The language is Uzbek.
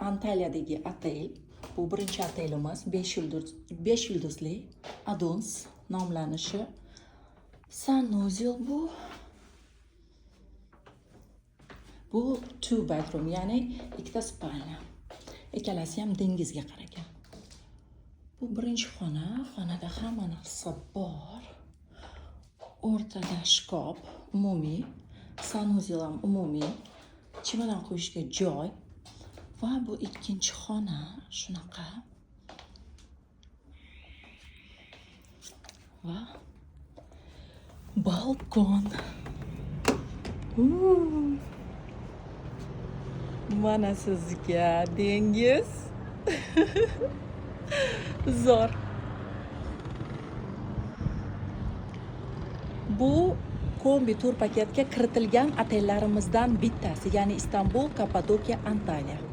Antaliyadagi otel. Bu birinchi otelimiz 5 yulduz, 5 yulduzli Aduns nomlanishi. Sanuzel bu. Bu two bedroom, ya'ni ikkita spalня. Ikkalasi ham dengizga qaragan. Bu birinchi xona, xonada hamma narsa bor. O'rtada shkaf umumiy, sanuzel ham umumiy, chemodan qo'yishga joy va bu ikkinchi xona shunaqa. Va balkon. Uuu. Mana sizga dengiz. Zo'r. Bu kombi tur paketga kiritilgan otellarimizdan bittasi, ya'ni Istanbul, Kapadokiya, Antaliya.